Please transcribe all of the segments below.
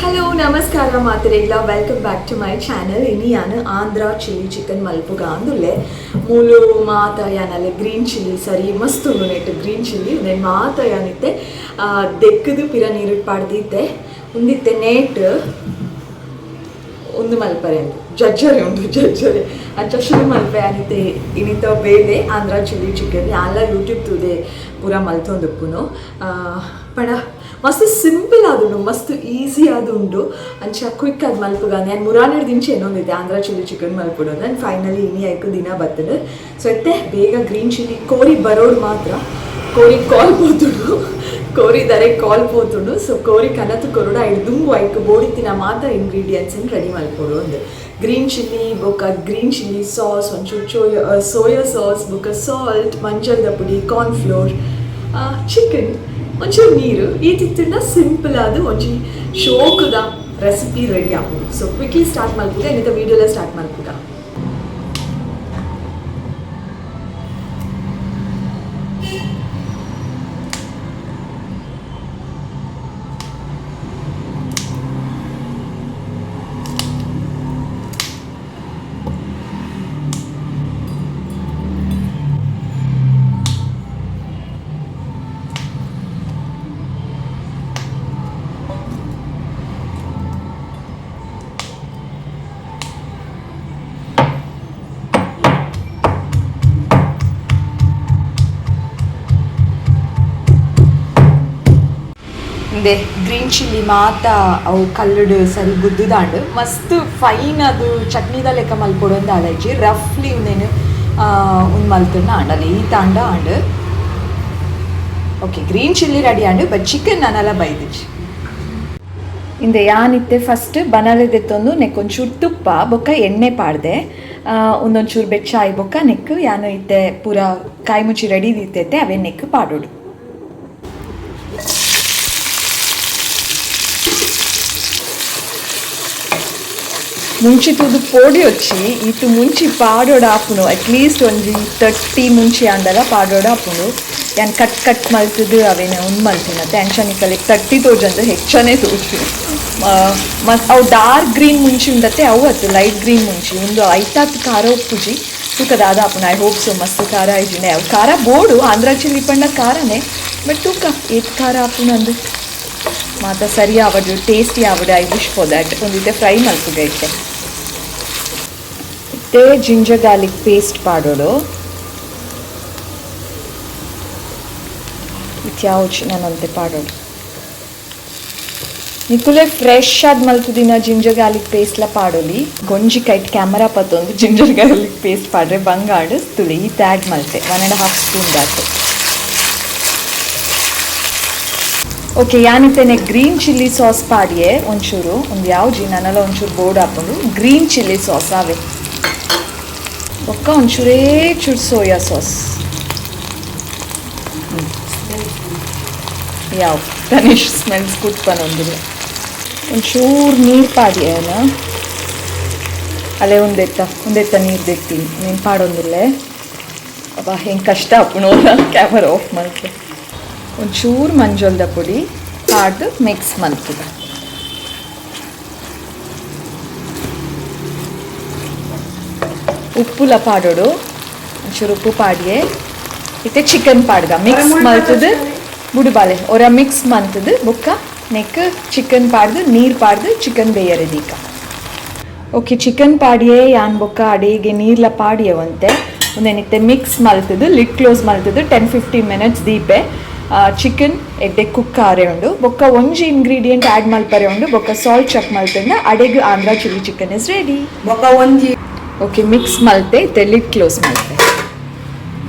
Hello ನಮಸ್ಕಾರ ಮಾತೆರೆಗ್ಲ welcome back to my channel. ಇನಿ ಯಾನ್ ಆಂಧ್ರ ಚಿಲ್ಲಿ ಚಿಕನ್ ಮಲ್ಪುಗ ಅಂದುಲ್ಲೆ ಮೂಲು ಮಾತ ಯಾನಲೆ ಗ್ರೀನ್ ಚಿಲ್ಲಿ ಸರಿ ಮಸ್ತ್ ಉಂಡು ನೆಟ್ ಗ್ರೀನ್ ಚಿಲ್ಲಿ ಉಂದೆನ್ ಮಾತ ಯಾನಿತ್ತೆ ದೆಕ್ಕದು ಪಿರ ನೀರು ಪಾಡ್ದಿತ್ತೆ ಉಂದಿತ್ತೆ ನೇಟ್ ಉಂದು ಮಲ್ಪರೆ ಅಂದು ಜಜ್ಜರೆ ಉಂಡು ಜಜ್ಜರೆ ಅಂಚ ಶುರು ಮಲ್ಪೆ ಯಾನಿತ್ತೆ ಇನಿತ ಬೇಲೆ ಆಂಧ್ರ ಚಿಲ್ಲಿ ಚಿಕನ್ ಯಾನ್ಲ ಯೂಟ್ಯೂಬ್ ತೂದೆ ಪೂರ ಮಲ್ತೊಂದುಪ್ಪುನು ಪಂಡ ಮಸ್ತ್ ಸಿಂಪಲ್ ಆದುಂಡು ಮಸ್ತ್ ಈಸಿ ಆದುಂಡು ಅಂಚ ಕ್ವಿಕ್ ಆದ್ ಮಲ್ಪುಗ ಯಾನ್ ಮುರಾನಿಡ್ ದಿಂಚ ಏನೊಂದಿತ್ತೆ ಆಂಧ್ರ ಚಿಲ್ಲಿ ಚಿಕನ್ ಮಲ್ಪೊಡು ಅಂದ್ ಫೈನಲಿ ಇನಿ ಐಕ್ ದಿನ ಬತ್ತುಂಡು. ಸೊ ಇತ್ತೆ ಬೇಗ ಗ್ರೀನ್ ಚಿಲ್ಲಿ ಕೋರಿ ಬರೋಡು ಮಾತ್ರ ಕೋರಿ ಕಾಲ್ ಪೋತುಂಡು ಕೋರಿ ದರೆ ಕಾಲ್ ಪೋತುಂಡು. ಸೊ ಕೋರಿ ಕನತು ಕೊರಡು ಐಡ್ ದುಂಬು ಐಕ್ ಬೋಡಿತ್ತಿನ ಮಾತ ಇಂಗ್ರೀಡಿಯೆಂಟ್ಸ್ ರೆಡಿ ಮಲ್ಪೊಡು ಅಂದ್ ಗ್ರೀನ್ ಚಿಲ್ಲಿ ಬೊಕ್ಕ ಗ್ರೀನ್ ಚಿಲ್ಲಿ ಸಾಸ್ ಒಂಚೂರು ಸೋಯಾ ಸಾಸ್ ಬೊಕ್ಕ ಸಾಲ್ಟ್ ಮಂಜಲ್ದ ಪುಡಿ ಕಾರ್ನ್ ಫ್ಲೋರ್ ಚಿಕನ್ ಒಂಚೂರು ನೀರು ಈ ತಿತ್ತುಂಡ ಸಿಂಪಲ್ ಆದ್ ಒಂಜಿ ಶೋಕುದ ರೆಸಿಪಿ ರೆಡಿ ಆಪುಂಡು. ಸೊ ಕ್ವಿಕ್ಲಿ ಸ್ಟಾರ್ಟ್ ಮಲ್ಪುಗ ಇನ್ನಿತ ವೀಡಿಯೋಲ ಸ್ಟಾರ್ಟ್ ಮಲ್ಪುಗ. ಗ್ರೀನ್ ಚಿಲ್ಲಿ ಮಾತ ಅವು ಕಲ್ಲುಡು ಸರಿ ಗುದ್ದುದಾಂಡು ಮಸ್ತ್ ಫೈನ್ ಅದು ಚಟ್ನಿದ ಲೆಕ್ಕ ಮಲ್ಪೊಡು ಆಲೈಜಿ ರಫ್ಲಿ ಉಂದೇನು ಉಂದು ಮಲ್ತುಂಡ ಆಂಡಲ್ಲ ಈ ತಾಂಡ and okay green chilli ready and but chicken ನಾನೆಲ್ಲ ಬೈದಿಜಿ. ಇಂದೆ ಯಾನಿತ್ತೆ ಫಸ್ಟ್ ಬನಲೆದೆತ್ತೊಂದು ನೆಕ್ ಒಂಚೂರು ತುಪ್ಪ ಬೊಕ್ಕ ಎಣ್ಣೆ ಪಾಡ್ದೆ ಒಂದೊಂಚೂರು ಬೆಚ್ಚ ಆಯಿ ಬೊಕ್ಕ ನೆಕ್ ಯಾನು ಇತ್ತೆ ಪೂರ ಕಾಯಿ ಮುಂಚಿ ರೆಡಿ ದಿತ್ತೈತೆ ಅವೇ ನೆಕ್ ಪಾಡೋಡು. ಮುಂಚಿ ತೂದು ಪೋಡಿ వచ్చಿ ಇತ್ತು ಮುಂಚಿ ಪಾಡೋಡ ಆಪುಂಡು ಅಟ್ಲೀಸ್ಟ್ ಒಂಜಿ 30 ಮುಂಚಿ ಆಂಡಲ ಪಾಡೋಡ ಆಪುಂಡು. ಯಾನ್ ಕಟ್ ಕಟ್ ಮಲ್ತುದು ಅವೇನೆ ಉಂದು ಮಲ್ತಿನತೆ ಅಂಚ ನಿಕಲೆಗ್ 30 ತೋಜಂದು ಹೆಚ್ಚನೇ ತೋಜು ಅವು ಡಾರ್ಕ್ ಗ್ರೀನ್ ಮುಂಚಿ ಉಂಡತೆ ಅವು ಅತ್ತು ಲೈಟ್ ಗ್ರೀನ್ ಮುಂಚಿ ಉಂದು ಐತಾತ್ ಖಾರ ಉಪ್ಪುಜಿ ತೂಕ ದಾದ ಆಪುಂಡು. I hope so ಮಸ್ತ್ ಖಾರ ಆಯ್ಜಿನೆ ಅವು ಖಾರ ಬೋಡು ಆಂಧ್ರ ಚಿಲ್ಲಿ ಪಂಡ ಖಾರನೇ ಬಟ್ ತೂಕ ಏತ್ ಖಾರ ಆಪುಂಡು ಅಂದು ಮಾತ ಸರಿ ಆವಡು ಟೇಸ್ಟಿ ಆವಡು. I wish for that. ಒಂದಿತ್ತೆ fry ಮಲ್ಪುಗ ಇತ್ತೆ ಇತ್ತೆ ಜಿಂಜರ್ ಗಾರ್ಲಿಕ್ ಪೇಸ್ಟ್ ಪಾಡೋಡು ಇತ್ಯಾವುಚಿ ನಾನಂತೆ ಪಾಡೋಡು ನಿಕುಲೆ ಫ್ರೆಶ್ ಆದ್ ಮಲ್ತುದಿನ ಜಿಂಜರ್ ಗಾರ್ಲಿಕ್ ಪೇಸ್ಟ್ಲ ಪಾಡೋಲಿ ಗೊಂಜಿ ಕೈಟ್ ಕ್ಯಾಮರಾ ಪತ್ತೊಂದು ಜಿಂಜರ್ ಗಾರ್ಲಿಕ್ ಪೇಸ್ಟ್ ಪಾಡ್ರೆ ಬಂಗಾಡು ತುಳಿ ಈ ಆ್ಯಡ್ ಮಲ್ತೆ 1.5 ಸ್ಪೂನ್ ದಾತು. ಓಕೆ ಯಾನಿತ್ತೇನೆ ಗ್ರೀನ್ ಚಿಲ್ಲಿ ಸಾಸ್ ಪಾಡಿಯೆ ಒಂಚೂರು ಒಂದು ಯಾವ್ಜಿ ನಾನೆಲ್ಲ ಒಂಚೂರು ಬೋರ್ಡ್ ಹಾಕೊಂಡು ಗ್ರೀನ್ ಚಿಲ್ಲಿ ಸಾಸ್ ಆವೆ ಒಕ್ಕ ಒಂಚೂರೇ ಚೂರು ಸೋಯಾ ಸಾಸ್ ಯಾವ ತನಿಷ್ ಸ್ಮೆಲ್ಸ್ ಕುಟ್ಪನೊಂದಿಲ್ಲ ಒಂಚೂರು ನೀರು ಪಾಡಿಯೇನ ಅಲ್ಲೇ ಒಂದೆತ್ತ ಒಂದೆತ್ತ ನೀರು ದೆತ್ತೀನಿ ನೀನು ಪಾಡೊಂದಿಲ್ಲ ಅಬ್ಬಾ ಹೆಂಗೆ ಕಷ್ಟ ಆಪುಣು ಕ್ಯಾಮರಾ ಆಫ್ ಮಾಡ್ತೆ. ಒಂಚೂರು ಮಂಜಲ್ದ ಪುಡಿ ಪಾಡ್ದು ಮಿಕ್ಸ್ ಮಲ್ಪುಗ. ಉಪ್ಪುಲ ಪಾಡೋಡು ಒಂಚೂರು ಉಪ್ಪು ಪಾಡಿಯೆ ಇತ್ತೆ ಚಿಕನ್ ಪಾಡ್ಗ ಮಿಕ್ಸ್ ಮಲ್ತದು ಬುಡುಬಾಲೆ ಒರ ಮಿಕ್ಸ್ ಮಂತದು ಬೊಕ್ಕ ನೆಕ್ ಚಿಕನ್ ಪಾಡ್ದು ನೀರು ಪಾಡ್ದು ಚಿಕನ್ ಬೇಯರೆ ದೀಕ. ಓಕೆ ಚಿಕನ್ ಪಾಡಿಯೆ ಯಾನ್ ಬೊಕ್ಕ ಅಡಿಗೆ ನೀರ್ಲ ಪಾಡಿಯವಂತೆ ಒಂದೇನಿತ್ತೆ ಮಿಕ್ಸ್ ಮಲ್ತದು ಲಿಡ್ ಕ್ಲೋಸ್ ಮಲ್ತದು 10-15 ಮಿನಿಟ್ಸ್ ದೀಪೆ ಚಿಕನ್ ಎಡ್ಡೆ ಕುಕ್ ಆರೆ ಉಂಡು ಬೊಕ್ಕ ಒಂಜಿ ಇಂಗ್ರೀಡಿಯೆಂಟ್ ಆ್ಯಡ್ ಮಲ್ಪರೆ ಉಂಡು ಬೊಕ್ಕ ಸಾಲ್ಟ್ ಚೆಕ್ ಮಲ್ತಂಡ ಅಡೆಗ್ Andhra chilli chicken is ready. ಬೊಕ್ಕ ಒಂಜಿ ಓಕೆ ಮಿಕ್ಸ್ ಮಲ್ತೆ ಇತ್ತೆ ಲಿಡ್ ಕ್ಲೋಸ್ ಮಲ್ತೆ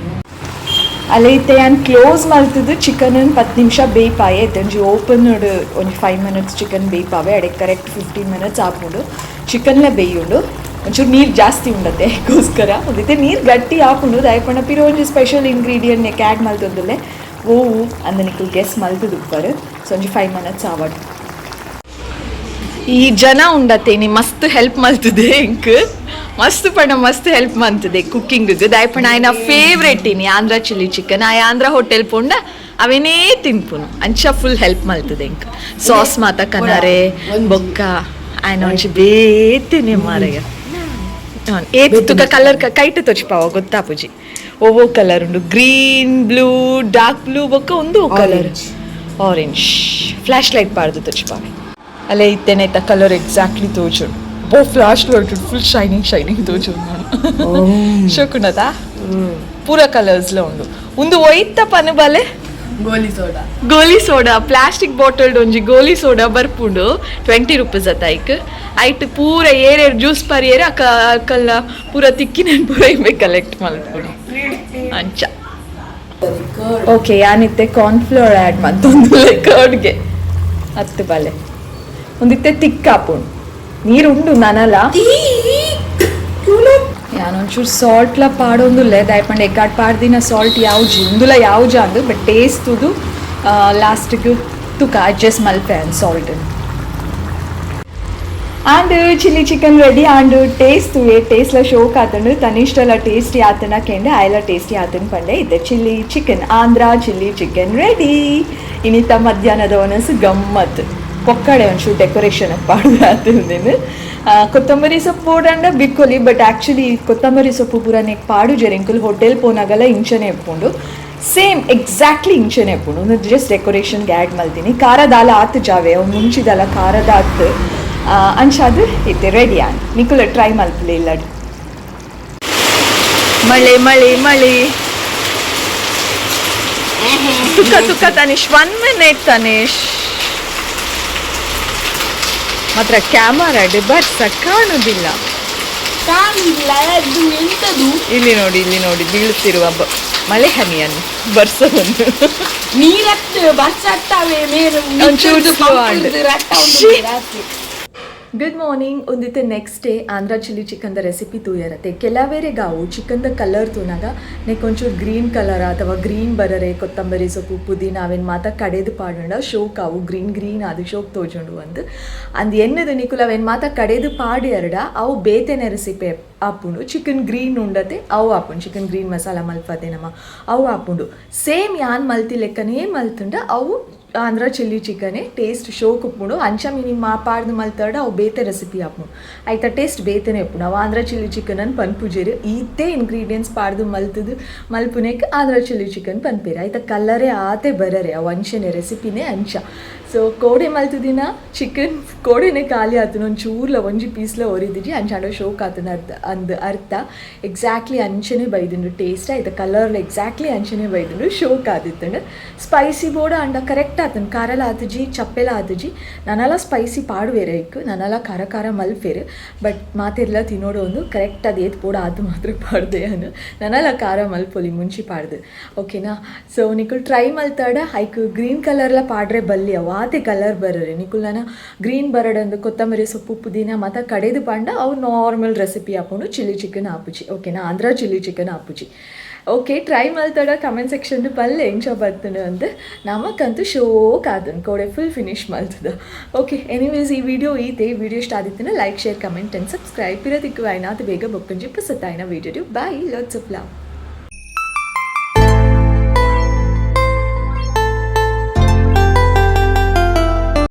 ಅಲ್ಲೇ ಇತ್ತೆ ಯಾನ್ ಕ್ಲೋಸ್ ಮಲ್ತದು ಚಿಕನ್ 10 ನಿಮಿಷ ಬೇಯ್ಪಾಯೆ ಇತ್ತೆ ಒಂಜಿ ಓಪನ್ ಒಂಜಿ 5 ಮಿನಿಟ್ಸ್ ಚಿಕನ್ ಬೇಯ್ಪಾವೆ ಅಡೆ ಕರೆಕ್ಟ್ 15 ಮಿನಿಟ್ಸ್ ಆಪುಂಡು ಚಿಕನ್ಲ ಬೇಯುಂಡು ಒಂಚೂರು ನೀರು ಜಾಸ್ತಿ ಉಂಡತೆ ಅದಕ್ಕೋಸ್ಕರ ಒಂದಿತ್ತೆ ನೀರು ಗಟ್ಟಿ ಆಪುಂಡು ದಾಯಪಂಡ ಪಿರ ಒಂಜಿ ಸ್ಪೆಷಲ್ ಇಂಗ್ರೀಡಿಯೆಂಟ್ ನೆಕ್ ಆ್ಯಡ್ ಮಲ್ತೊಂದುಲ್ಲೆ ಓವು ಅಂದ ನಿಕುಲು ಗೆಸ್ ಮಲ್ತದು ಉಪ್ಪರು. ಸೊ ಒಂಜಿ 5 ಮಿನಿಟ್ಸ್ ಆವಡ್. ಈ ಜನ ಉಂಡತೆ ನೀ ಮಸ್ತ್ ಹೆಲ್ಪ್ ಮಲ್ತದೆ ಇಂಕ್ ಮಸ್ತ್ ಪಂಡ ಮಸ್ತ್ ಹೆಲ್ಪ್ ಮಂತದೆ ಕುಕ್ಕಿಂಗ್ ದಾಯಪಂಡ ಆಯ್ನ ಫೇವ್ರೆಟ್ ಇನಿ ಆಂಧ್ರ ಚಿಲ್ಲಿ ಚಿಕನ್ ಆಯ್ ಆಂಧ್ರ ಹೋಟೆಲ್ ಪೋಂಡ ಅವೇನೇ ತಿನ್ಪುನು ಅಂಚ ಫುಲ್ ಹೆಲ್ಪ್ ಮಲ್ತದೆ ಇಂಕ್ ಸಾಸ್ ಮಾತ ಕನರೆ ಬೊಕ್ಕ ಆಯ್ನ ಒಂಜಿ ಬೇತೆನೆ ಮಾರಯ್ಯ. ಏತ್ ತುಕ ಕಲರ್ ಕೈಟ್ ತೊಚಿಪಾವ ಗೊತ್ತಾಪುಜಿ. ಓವೋ ಕಲರ್ ಉಂಡು, ಗ್ರೀನ್, ಬ್ಲೂ, ಡಾರ್ಕ್ ಬ್ಲೂ ಬೊಕ್ಕ ಒಂದು ಕಲರ್ ಆರೆಂಜ್. ಫ್ಲಾಶ್ ಲೈಟ್ ಪಾಡ್ದು ತೊಚಿಪಾವೆ. ಅಲ್ಲೇ ಇತ್ತೇನೆ ಕಲರ್ ಎಕ್ಸಾಕ್ಟ್ಲಿ ತೋಜುಂಡು. ಬೋ flash light full shining shining ತೋಜುಂಡು. ಶೋಕುಂಡತಾ? ಪೂರ ಕಲರ್ಸ್ಲ ಉಂಡು. ಒಂದು ಒಯ್ತ ಪನು ಬಲೆ. ಗೋಲಿ ಸೋಡಾ. ಗೋಲಿ ಸೋಡಾ, ಪ್ಲಾಸ್ಟಿಕ್ ಬಾಟಲ್ ಒಂಜಿ ಗೋಲಿ ಸೋಡಾ ಬರ್ಪುಂಡು. 20 ರುಪೀಸ್ ಅತ್ತ. ಐಕ್ ಐಟ್ ಪೂರ ಏರೇರ್ ಜ್ಯೂಸ್ ಪರಿಯೇರ್ ಅಕ ಅಕಲ್ನ ಪೂರ ತಿಕ್ಕಿನ ಪೂರ ಇಂಬೆ ಕಲೆಕ್ಟ್ ಮಲ್ಪುಂಡು ಅಂಚ. ಓಕೆ, ಯಾನಿತ್ತೆ ಕಾರ್ನ್ಫ್ಲೋರ್ ಆ್ಯಡ್ ಮತ್ತೊಂದು ಕರ್ಡ್ಗೆ ಹತ್ತು ಬಲೆ. ಒಂದಿತ್ತೆ ತಿಕ್ಕಾಪುಂಡು. ನೀರು ಉಂಡು ನನಲ. ಯಾನೊಂಚೂರು ಸಾಲ್ಟ್ಲ ಪಾಡೊಂದುಲ್ಲೆ. ದಾಯಪಂಡ ಎಗ್ಗಾಡ್ ಪಾಡ್ದಿನ ಸಾಲ್ಟ್ ಯಾವ್ಜಿ, ಉಂದುಲ ಯಾವ್ಜ ಅಂದು. ಬಟ್ ಟೇಸ್ಟ್ ತುದು ಲಾಸ್ಟ್ಗೆ ತುಕ ಅಡ್ಜಸ್ಟ್ ಮಲ್ಪೆ ಅಂದ್ salt. And chilli chicken ready. And taste ತುವೆ. ಟೇಸ್ಟ್ಲ ಶೋಕ್ ಆತಂಡು. ತನಿಷ್ಟಲ ಟೇಸ್ಟಿ ಆತನ ಕೆಂಡೆ ಆಯ್ಲ ಟೇಸ್ಟಿ ಆತನ ಪಂಡೆ. ಇದೆ chilli chicken, Andhra chilli chicken ready. ಇನ್ನಿತ ಮಧ್ಯಾಹ್ನದ ಒನಸು ಗಮ್ಮತ್. ಪೊಕ್ಕಡೆ ಒಂಚೂರು ಡೆಕೋರೇಷನ್ ಪಾಡುದು ಆತಂದೇನು. ಕೊತ್ತಂಬರಿ ಸೊಪ್ಪು ಬೋಡಂಡ ಬಿಕ್ಕೊಲಿ. ಬಟ್ ಆ್ಯಕ್ಚುಲಿ ಕೊತ್ತಂಬರಿ ಸೊಪ್ಪು ಪೂರ ನೆಕ್ ಪಾಡು ಜೆರಿಂಕುಲ್ ಹೋಟೆಲ್ ಪೋನಾಗಲ್ಲ ಇಂಚನೆ ಇಪ್ಪುಂಡು. ಸೇಮ್ ಎಕ್ಸಾಕ್ಟ್ಲಿ ಇಂಚನೆ ಇಪ್ಪುಂಡು. ಒಂದು ಜಸ್ಟ್ ಡೆಕೋರೇಷನ್ಗೆ ಆ್ಯಡ್ ಮಲ್ತೀನಿ. ಖಾರ ದಾಲ ಆತು ಜಾವೆ, ಅವು ಮುಂಚಿದಲ್ಲ ಖಾರದ ಆತು. ಅಂಚಾದ್ ಇತ್ತೆ ರೆಡಿ ಆನ್. ನಿಕುಲ ಟ್ರೈ ಮಲ್ಪಲೆ ಇಲ್ಲಡ್. ಮಳೆ ಮಳೆ ಮಳೆ. ತುಕ್ಕ ತುಕ್ಕ ತನಿಷ್, ಒನ್ ಮಿನಿಟ್ ತನಿಷ್. ಮಾತ್ರ ಕ್ಯಾಮರಾ ಬರ್ಸ ಕಾಣುದಿಲ್ಲ. ಕಾಣುದಿಲ್ಲ. ಅದು ಎಂತದು? ಇಲ್ಲಿ ನೋಡಿ, ಇಲ್ಲಿ ನೋಡಿ, ಬೀಳುತ್ತಿರುವ ಮಳೆ ಹನಿಯನ್ನು, ಬರ್ಸವನ್ನು. ನೀರತ್ತು ಬರ್ಸತ್ತಾವೆ ಮೇರೆ. ಒಂಚೂರು slow and. ರಾತ್ರಿ. Good morning. ಒಂದಿತ್ತೆ ನೆಕ್ಸ್ಟ್ ಡೇ. ಆಂಧ್ರ ಚಿಲ್ಲಿ ಚಿಕನ್ದ ರೆಸಿಪಿ ತೂಯರತೆ. ಕೆಲವೇರೆ ಗಾವು ಚಿಕನ್ದ ಕಲರ್ ತೂನಾಗ ನೆಕ್ ಒಂಚೂರು ಗ್ರೀನ್ ಕಲರ್ ಅಥವಾ ಗ್ರೀನ್ ಬರರೆ ಕೊತ್ತಂಬರಿ ಸೊಪ್ಪು, ಪುದೀನ ಅವೇನು ಮಾತ ಕಡೆದು ಪಾಡುಂಡ ಶೋಕ್ ಅವು ಗ್ರೀನ್ ಗ್ರೀನ್ ಅದು ಶೋಕ್ ತೋಜುಂಡು ಅಂದ್ ಅಂದ್ ಎನ್ನದು. ನಿಕುಲ್ ಅವೇನು ಮಾತ ಕಡೆದು ಪಾಡಿಯರಡ ಅವು ಬೇತೆನೆ ರೆಸಿಪಿ ಆಪುಂಡು. ಚಿಕನ್ ಗ್ರೀನ್ ಉಂಡತೆ ಅವು ಆಪುಂಡು. ಚಿಕನ್ ಗ್ರೀನ್ ಮಸಾಲ ಮಲ್ಪದೆ ನಮ್ಮ ಅವು ಆಪುಂಡು. ಸೇಮ್ ಯಾನ್ ಮಲ್ತಿ ಲೆಕ್ಕನೇ ಮಲ್ತುಂಡ ಅವು ಆಂಧ್ರ ಚಿಲ್ಲಿ ಚಿಕನೇ ಟೇಸ್ಟ್ ಶೋಕ್ ಉಪ್ಪುಂಡು. ಅಂಚ ಮೀನಿಂಗ್ ಮಾ ಪಾಡ್ದು ಮಲ್ತಾಡ ಅವು ಬೇತೆ ರೆಸಿಪಿ ಆಪುಂಡು. ಐತ ಟೇಸ್ಟ್ ಬೇತೆನೆ ಉಪ್ಪುಂಡು. ಅವು ಆಂಧ್ರ ಚಿಲ್ಲಿ ಚಿಕನ್ ಅನ್ ಪನ್ಪುಜೆರ್. ಈತೆ ಇಂಗ್ರೀಡಿಯೆಂಟ್ಸ್ ಪಾಡ್ದು ಮಲ್ತದು ಮಲ್ಪುನೆಕ್ ಆಂಧ್ರ ಚಿಲ್ಲಿ ಚಿಕನ್ ಪನ್ಪೇರು. ಐತ ಕಲ್ಲರೇ ಆತೆ ಬರರೆ. ಅವು ಅಂಚನೆ, ರೆಸಿಪಿನೇ ಅಂಚ. ಸೊ ಕೋಡೆ ಮಲ್ತುದಿನ ಚಿಕನ್ ಕೋಡೆನೆ ಖಾಲಿ ಆತನ. ಒಂದು ಚೂರ್ಲ ಒಂಜಿ ಪೀಸ್ಲ ಒರಿದಿಜಿ. ಅಂಚಾಂಡ ಶೋಕ್ ಆತನ ಅರ್ಥ ಅಂದ್ ಅರ್ಥ. ಎಕ್ಸಾಕ್ಟ್ಲಿ ಅಂಚನೆ ಬೈದುಂಡು ಟೇಸ್ಟ್. ಆಯ್ತು, ಕಲರ್ ಎಕ್ಸಾಕ್ಟ್ಲಿ ಅಂಚನೆ ಬೈದುಂಡು. ಶೋಕ್ ಆದಿತ್ತಂಡು. ಸ್ಪೈಸಿ ಬೋಡ ಅಂಡ ಕರೆಕ್ಟ್ ಆತನ. ಖಾರಲ ಆತುಜಿ, ಚಪ್ಪೆಲ ಆತುಜಿ. ನನಲ ಸ್ಪೈಸಿ ಪಾಡುವೆರ್ ಐಕ್. ನನಲ ಖಾರ ಖಾರ ಮಲ್ಪೆರ್. ಬಟ್ ಮಾತೆರ್ಲ ತಿನ್ನೋಡು ಒಂದು ಕರೆಕ್ಟ್ ಅದು ಏತ್ ಪೋಡ ಆತು ಮಾತ್ರ ಪಾಡ್ದೆ ಅನು. ನನಲ ಖಾರ ಮಲ್ಪೊಲಿ ಮುಂಚಿ ಪಾಡ್ದು. ಓಕೆನಾ? ಸೊ ನಿಕುಲ್ ಟ್ರೈ ಮಲ್ತಾಡ ಐಕ್ ಗ್ರೀನ್ ಕಲರ್ಲ ಪಾಡ್ರೆ ಬಲ್ಲಿ. ಅವು ಆತೆ ಕಲರ್ ಬರರೆ. ನಿಕುಲ್ ನನ ಗ್ರೀನ್ ಬರಡಂದು ಕೊತ್ತಂಬರಿ ಸೊಪ್ಪು, ಪುದೀನ ಮಾತ ಕಡೆದು ಪಾಂಡ ಅವು ನಾರ್ಮಲ್ ರೆಸಿಪಿ ಆಪುಂಡು. ಚಿಲ್ಲಿ ಚಿಕನ್ ಆಪುಜಿ, ಓಕೆನಾ? ಆಂಧ್ರ ಚಿಲ್ಲಿ ಚಿಕನ್ ಆಪುಜಿ. ಓಕೆ, ಟ್ರೈ ಮಲ್ತಾಡ ಕಮೆಂಟ್ ಸೆಕ್ಷನ್ ಪಲ್ಲೆ ಎಂಚ ಬರ್ತುಂಡು ಅಂದ್. ನಮಕಂತೂ ಶೋಕ್ ಆತುಂಡು. ಕೋಡೆ ಫುಲ್ ಫಿನಿಶ್ ಮಲ್ತದ. ಓಕೆ, ಎನಿವೇಸ್, ಈ ವಿಡಿಯೋ ಈತೆ. ವಿಡಿಯೋ ಇಷ್ಟ ಆದಿತ್ತನ like, share, comment and subscribe. ಪಿರ ತಿಕ್ಕುವಾಯ್ನ ಅದು ಬೇಗ ಬೊಕ್ಕಂಜಿ ಪಸತ್ತಾಯ್ನ video. Bye, lots of love.